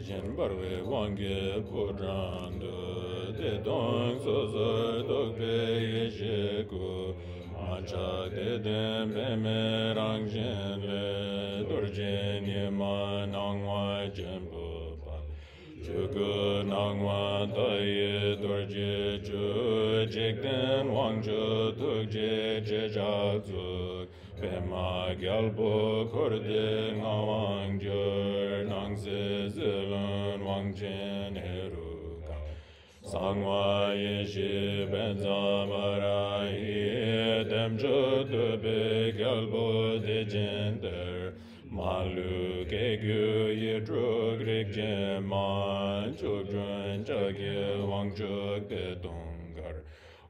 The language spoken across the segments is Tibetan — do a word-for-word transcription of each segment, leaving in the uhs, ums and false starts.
ཆེན་འབར་བའི་དབང་གིས་ཕོ་བྲང་དུ། བདེ་སྟོང་སོ་སོར་རྟོག་པའི་ཡེ་ཤེས་སྐུ། མ་ཆགས་བདེ་ལྡན་པདྨའི་རང་བཞིན་ལས། རྡོ་རྗེ་ཉི་མ་སྣང་བ་ཆེན་པོ་འབར། ཆོས་སྐུ་སྣང་བ་མཐའ་ཡས་རྡོ་རྗེ་བཅུ། འཇིག་རྟེན་དབང་ཕྱུག་ཐུགས་རྗེ་ཆེ་ཕྱག་མཛུབ། པདྨ་རྒྱལ་པོ་འཁོར་འདས་མངའ་དབང་སྒྱུར། སྣང་སྲིད་སྲིད་བློན་དབང་ཆེན་ཧེ་རུ་ཀ། གསང་བ་ཡེ་ཤེས་བཛྲ་ཝཱ་ར་ཧི། བདེ་མཆོག་ཐུབ་པའི་རྒྱལ་པོ་བདེ་ཆེན་གཏེར། མ་ལུས་སྐྱེ་དགུའི་ཡིད་འཕྲོག་རིགས་ཀྱི་མ། ཕྱོགས་བཅུ་ཕྱག་གི་དབང་ཕྱུག་བདེ་སྟོང་གར།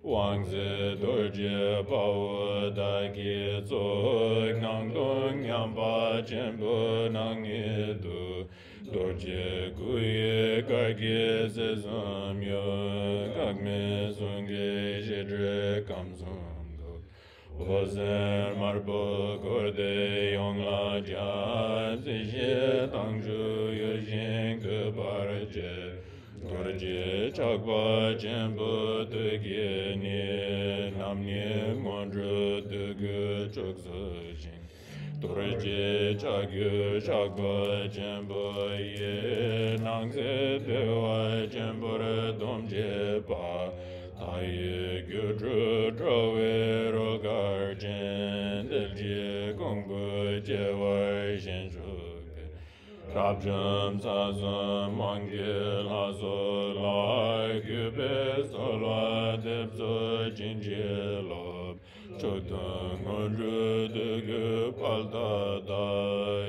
དབང་མཛད་རྡོ་རྗེ་དཔའ་བོ་དག་གི་ཚོགས། སྣང་སྟོང་མཉམ་པ་ཆེན་པོ་སྣང་ཡུལ་དུ། རྡོ་རྗེ་སྐུ་ཡི་གར་གྱིས་སྲིད་གསུམ་གཡོ། འགག་མེད་གསུང་གི་བཞད་སྒྲས་ཁམས་གསུམ་འགུགས། འོད་ཟེར་དམར་པོ་འཁོར་འདས་ཡོངས་ལ་ཁྱབ། སྲིད་ཞིའི་མདངས་འཇུག་ཡུལ་ཤིང་འདུས་པར་བྱེད། རྡོ་རྗེ་ཆགས་པ་ཆེན་པོ་དུས་ཀྱི་ནི། རྣམ་གཉིས་སྔོན་འགྲོའི་འདོད་དགུ་ཕྱོགས་སུ་བཞེངས། རྡོ་རྗེ་ལྕགས་ཀྱུ་ཞགས་པ་ཆེན་པོ་ཡིས། སྣང་སྲིད་བདེ་བ་ཆེན་པོར་སྡོམ་བྱེད་པ། མཐའ་ཡས་སྒྱུ་འཕྲུལ་དྲ་བའི་རོལ་གར་ཅན། རྡོ་རྗེ་ཀོང་བུ་བྱེ་བ་བཞིན་བཞུགས་པའི། རབ་འབྱམས་ས་གསུམ་དབང་གི་ལྷ་ཚོགས་ལ། གུས་པས་གསོལ་བ་འདེབས་སོ་བྱིན་གྱིས་རློབས། མཆོག་ཐུན་སྔོན་འགྲོའི་འདོད་དགུའི་དཔལ་མཐའ་དག།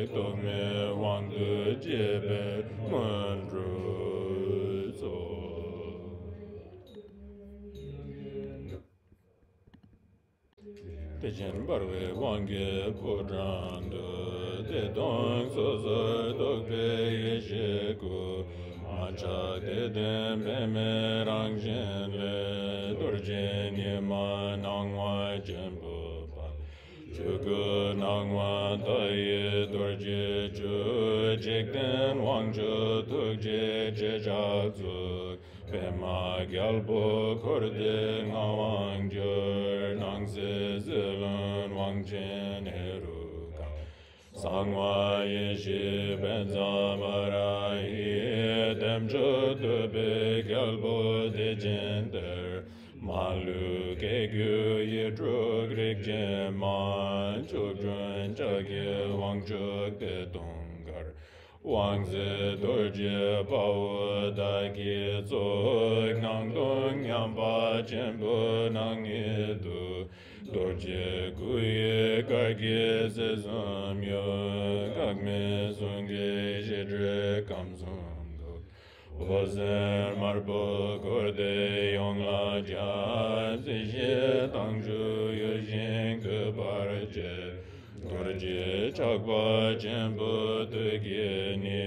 རྟོག་མེད་དབང་དུ་བྱས་པའི་སྔོན་འགྲོའི་ཚོགས། བདེ་ཆེན་འབར་བའི་དབང་གིས་ཕོ་བྲང་དུ། བདེ་སྟོང་སོ་སོར་རྟོག་པའི་ཡེ་ཤེས་སྐུ། མ་ཆགས་བདེ་ལྡན་པདྨའི་རང་བཞིན་ལས། རྡོ་རྗེ་ཉི་མ་སྣང་བ་ཆེན་པོ་འབར། ཆོས་སྐུ་སྣང་བ་མཐའ་ཡས་རྡོ་རྗེ་བཅུ། འཇིག་རྟེན་དབང་ཕྱུག་ཐུགས་རྗེ་ཆེ་ཕྱག་མཛུབ། པདྨ་རྒྱལ་པོ་འཁོར་འདས་མངའ་དབང་སྒྱུར། སྣང་སྲིད་སྲིད་བློན་དབང་ཆེན་ཧེ་རུ་ཀ། གསང་བ་ཡེ་ཤེས་བཛྲ་ཝཱ་ར་ཧི། བདེ་མཆོག་ཐུབ་པའི་རྒྱལ་པོ་བདེ་ཆེན་གཏེར། མ་ལུས་སྐྱེ་དགུའི་ཡིད་འཕྲོག་རིགས་ཀྱི་མ། ཕྱོགས་བཅུ་ཕྱག་གི་དབང་ཕྱུག་བདེ་སྟོང་གར། དབང་མཛད་རྡོ་རྗེ་དཔའ་བོ་དག་གི་ཚོགས། སྣང་སྟོང་མཉམ་པ་ཆེན་པོ་སྣང་ཡུལ་དུ། རྡོ་རྗེ་སྐུ་ཡི་གར་གྱིས་སྲིད་གསུམ་གཡོ། འགག་མེད་གསུང་གི་བཞད་སྒྲས་ཁམས་གསུམ་འགུགས། འོད་ཟེར་དམར་པོ་འཁོར་འདས་ཡོངས་ལ་ཁྱབ། སྲིད་ཞིའི་མདངས་འཇུག་ཡུལ་ཤིང་འདུས་པར་བྱེད། རྡོ་རྗེ་ཆགས་པ་ཆེན་པོ་དུས་ཀྱི་ནི།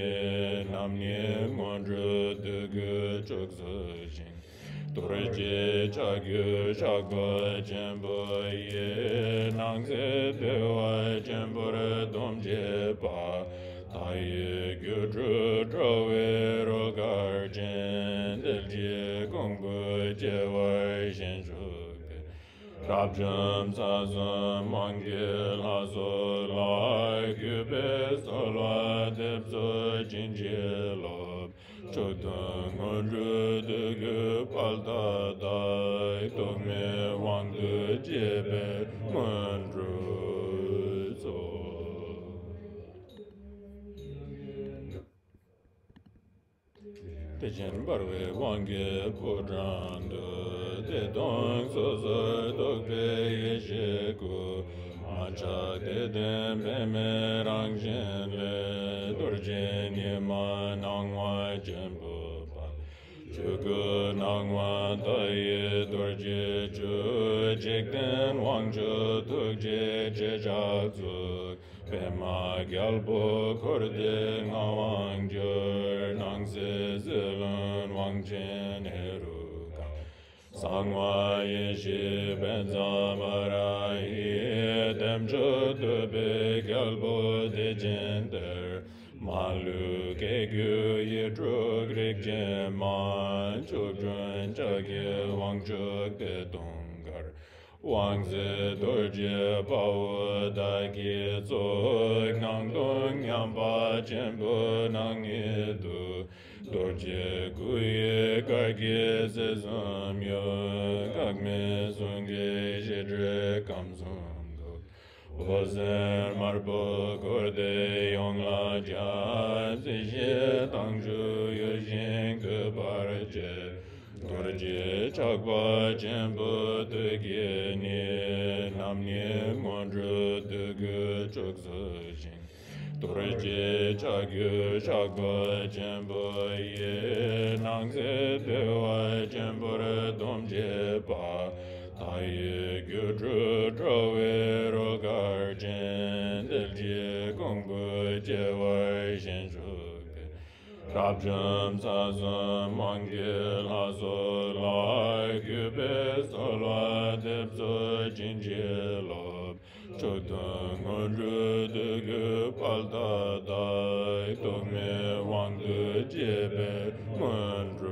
རྣམ་གཉིས་སྔོན་འགྲོའི་འདོད་དགུ་ཕྱོགས་སུ་བཞེངས། རྡོ་རྗེ་ལྕགས་ཀྱུ་ཞགས་པ་ཆེན་པོ་ཡིས། སྣང་སྲིད་བདེ་བ་ཆེན་པོར་སྡོམ་བྱེད་པ། མཐའ་ཡས་སྒྱུ་འཕྲུལ་དྲ་བའི་རོལ་གར་ཅན། རྡོ་རྗེ་ཀོང་བུ་བྱེ་བ་བཞིན་བཞུགས་པའི། རབ་འབྱམས་ས་གསུམ་དབང་གི་ལྷ་ཚོགས་ལ། གུས་པས་གསོལ་བ་འདེབས་སོ་བྱིན་གྱིས་རློབས། མཆོག་ཐུན་སྔོན་འགྲོའི་འདོད་དགུའི་དཔལ་མཐའ་དག། རྟོག་མེད་དབང་དུ་བྱས་པའི་སྔོན་འགྲོའི་ཚོགས། བདེ་ཆེན་འབར་བའི་དབང་གིས་ཕོ་བྲང་དུ། བདེ་སྟོང་སོ་སོར་རྟོག་པའི་ཡེ་ཤེས་སྐུ། མ་ཆགས་བདེ་ལྡན་པདྨའི་རང་བཞིན་ལས། རྡོ་རྗེ་ཉི་མ་སྣང་བ་ཆེན་པོ་འབར། ཆོས་སྐུ་སྣང་བ་མཐའ་ཡས་རྡོ་རྗེ་བཅུ། འཇིག་རྟེན་དབང་ཕྱུག་ཐུགས་རྗེ་ཆེ་ཕྱག་མཛུབ། པདྨ་རྒྱལ་པོ་འཁོར་འདས་མངའ་དབང་སྒྱུར། སྣང་སྲིད་སྲིད་བློན་དབང་ཆེན་ཧེ་རུ་ཀ། གསང་བ་ཡེ་ཤེས་བཛྲ་ཝཱ་ར་ཧི། བདེ་མཆོག་ཐུབ་པའི་རྒྱལ་པོ་བདེ་ཆེན་གཏེར། མ་ལུས་སྐྱེ་རྒྱུ་ཡིད་འཕྲོག་རིགས་ཅན་མ། ཆོ་འཕྲུལ་ལྕགས་ཀྱུས་དབང་ཕྱུག་བདེ་སྟོང་གར། དབང་ཚད་རྡོ་རྗེ་དཔའ་བོ་བདག་གིས་གཙོ། སྣང་སྟོང་མཉམ་པ་ཆེན་པོ་ནང་ཉིད་དུ། རྡོ་རྗེ་སྐུ་ཡི་དཀར་གྱི་རྩེ་གསུམ་གཡོ། འགག་མེད་གསུང་གི་ཞལ་སྒྲས་ཁམས་གསུམ་འདུལ། འོད་ཟེར་དམར་པོ་འཁོར་འདས་ཡོངས་ལ་ཁྱབ། སྲིད་ཞིའི་དྭངས་བཅུད་གཡོ་ཞིང་འདུས་པར་བྱེད། རྡོ་རྗེ་ཆགས་པ་ཆེན་པོ་ཐུགས་ཀྱི་ནི། རྣམ་གཉིས་སྔོན་འགྲོ་འདོད་དགུ་ཕྱོགས་སུ་བྱིང་། རྡོ་རྗེ་ལྕགས་ཀྱུ་ཆགས་པ་ཆེན་པོ་ཡི། སྣང་སྲིད་བདེ་བ་ཆེན་པོར་སྡོམ་བྱེད་པ། མཐའ་ཡས་སྒྱུ་འཕྲུལ་དྲ་བའི་རོལ་གར་ཅན། དལ་གྱིས་ཀོང་བུ་བརྗེ་བར་ཞེན་ཆུབ་པའི། རབ་འབྱམས་ས་གསུམ་དབང་གི་ལྷ་ཚོགས་ལ། གུས་པས་གསོལ་བ་འདེབས་སོ་བྱིན་གྱིས་རློབས། མཆོག་ཐུན་སྔོན་འགྲོའི་འདོད་དགུའི་དཔལ་མཐའ་དག། ཐོགས་མེད་དབང་དུ་བྱེད་པའི་སྔོན་འགྲོ།